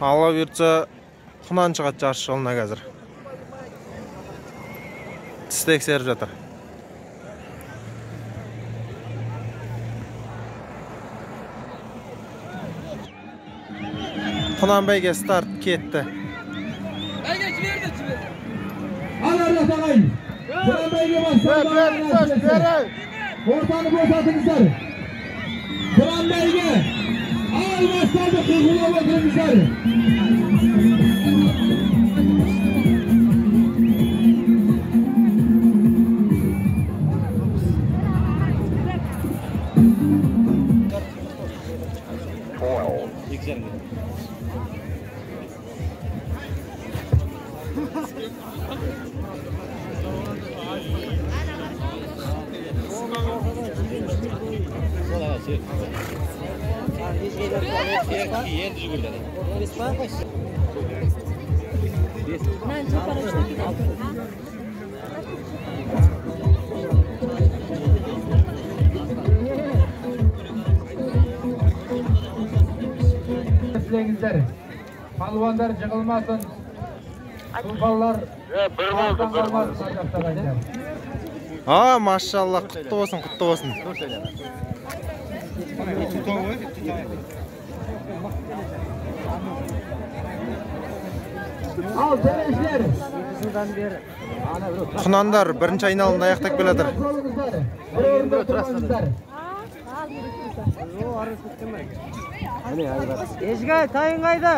Алла бұйыртса, құнан шығады жарыс жолына қазір. Тіс тексеріп жатыр. Құнан бәйге старт кетті. Бәйге жіберді, жіберді. Ал ардақты ағайын, құнан бәйге басталды. Ортаны босатыңыздар. Құнан бәйге ал басталды, қиқулап отырыңыздар. Тілеңіздер. Палуандар жығылмасын, тұлпарлар қалмасын. А, машалла, құтты болсын, құтты болсын. Ал төрешілер. Құнандар бірінші айналымды аяқтап келе жатыр. Бір орында тұрыңыздар. Ешгай, тайын қайда?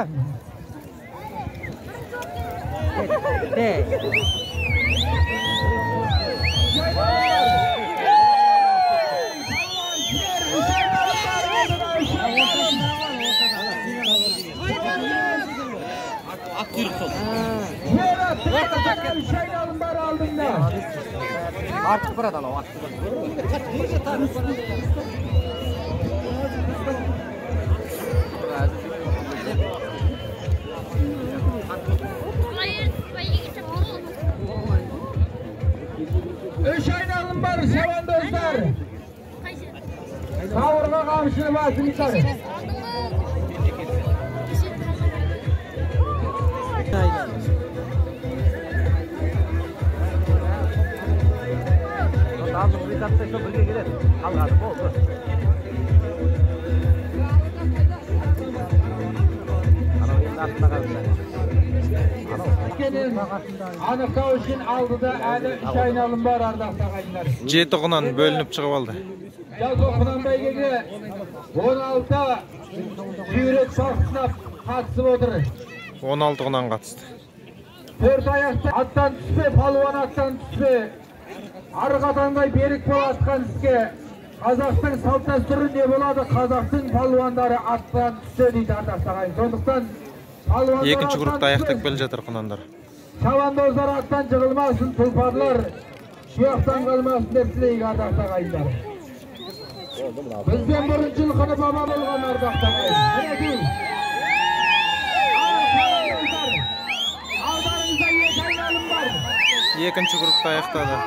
Үш айналым бар алдында. Артық барады анау, артық барады. Үш айналым бар, шабандоздар. Қауырға қамшыны басыңыздар. Бірге келеді. Қалғаны болды. Анау енді артында қалды. Анықтау үшін алдыда әлі үш айналым бар, ардақты ағайындар. 7 құнан бөлініп шығып алды. Жалпы құнан бәйгеге 16 жүйрік сынап қатысып отыр. 16 құнан қатысты. Төрт аяқты аттан түспе, палуан аттан түспе. Арғы атандай берік бол атқан іске. Қазақтың салт дәстүрі не болады? Қазақтың палуандары аттан түссе дейді ардақты ағайын. Сондықтан палуандар екінші группта аяқтап келе жатыр құнандар. Шабандоздар аттан жығылмасын, тұлпарлар тұяқтан қалмасын деп тілейік ардақты ағайындар. Бізден бұрын жылқыны баба болған ардақты ағайын. Мінекей. Алдарыңызда екі айналым бар. Екінші группта аяқтады.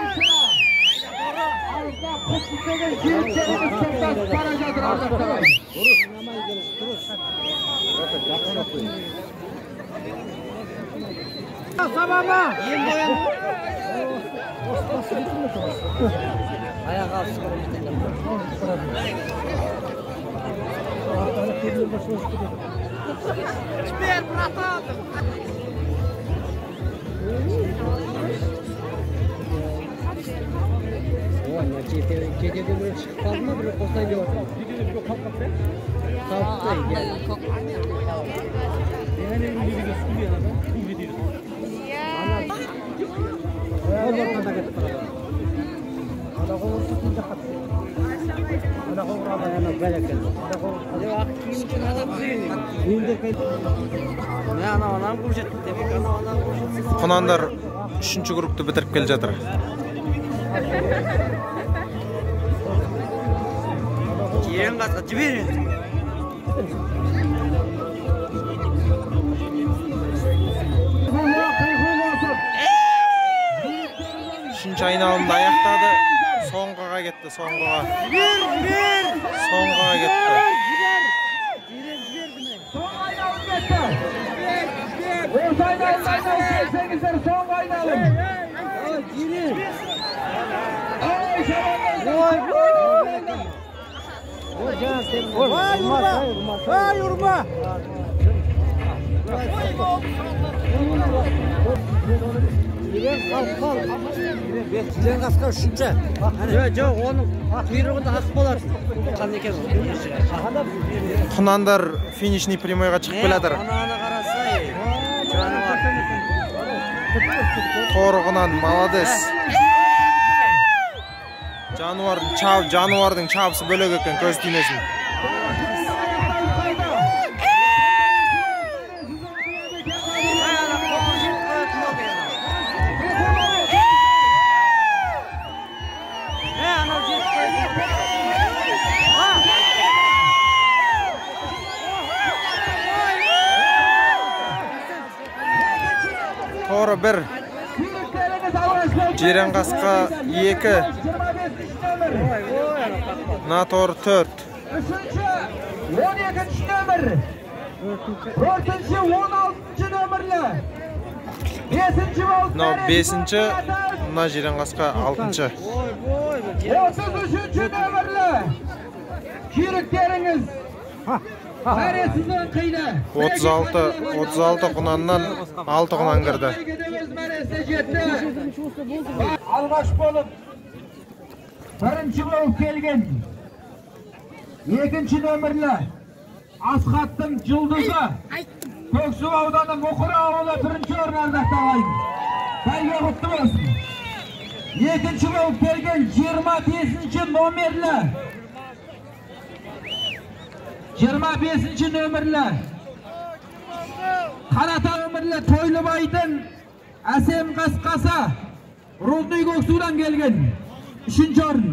Жетеде біреу шығып қалды ма, біреу қосылайын деп отыр. Қалыпты, Құнандар үшінші группты бітіріп келе жатыр. Жиен қасқа жібер. Үшінші айналымды аяқтады. Соңғыға кетті, соңғыға. Соңғыға кетті. Соңғы айналым кетті. Келсеңіздер, соңғы айналым. Ай, Ай, ұрма! Жирен қасқа үшінші. Жоқ, оның құйрығында ақ болады. Құнандар финишный прямойға шығып келе жатыр. Ананы қарасай. Торы құнан молодец. Жануардың чабысы бөлек екен, көз тимесін. Торы 1, Жирен қасқа 2, мына торы 4. Үшінші, 12-ші нөмір, төртінші, 16-шы нөмірлі, бесінші болып Мынау 5-ші, мына Жирен қасқа 6-шы. 33-ші нөмірлі жүйріктеріңіз мәресінен қиды. 36 құнаннан 6 құнан кірді. Алғаш болып, бірінші болып келген екінші нөмірлі Асхаттың жұлдызы Көксу ауданы Мұқыр ауылы бірінші орын ардақталайын. Бәйге құтты болсын. Екінші болып келген 25-ші номерлі 25-ші нөмірлі Қарата өмірлі Тойлыбайдың Әсем қасқасы Рудный Көксудан келген үшінші орын.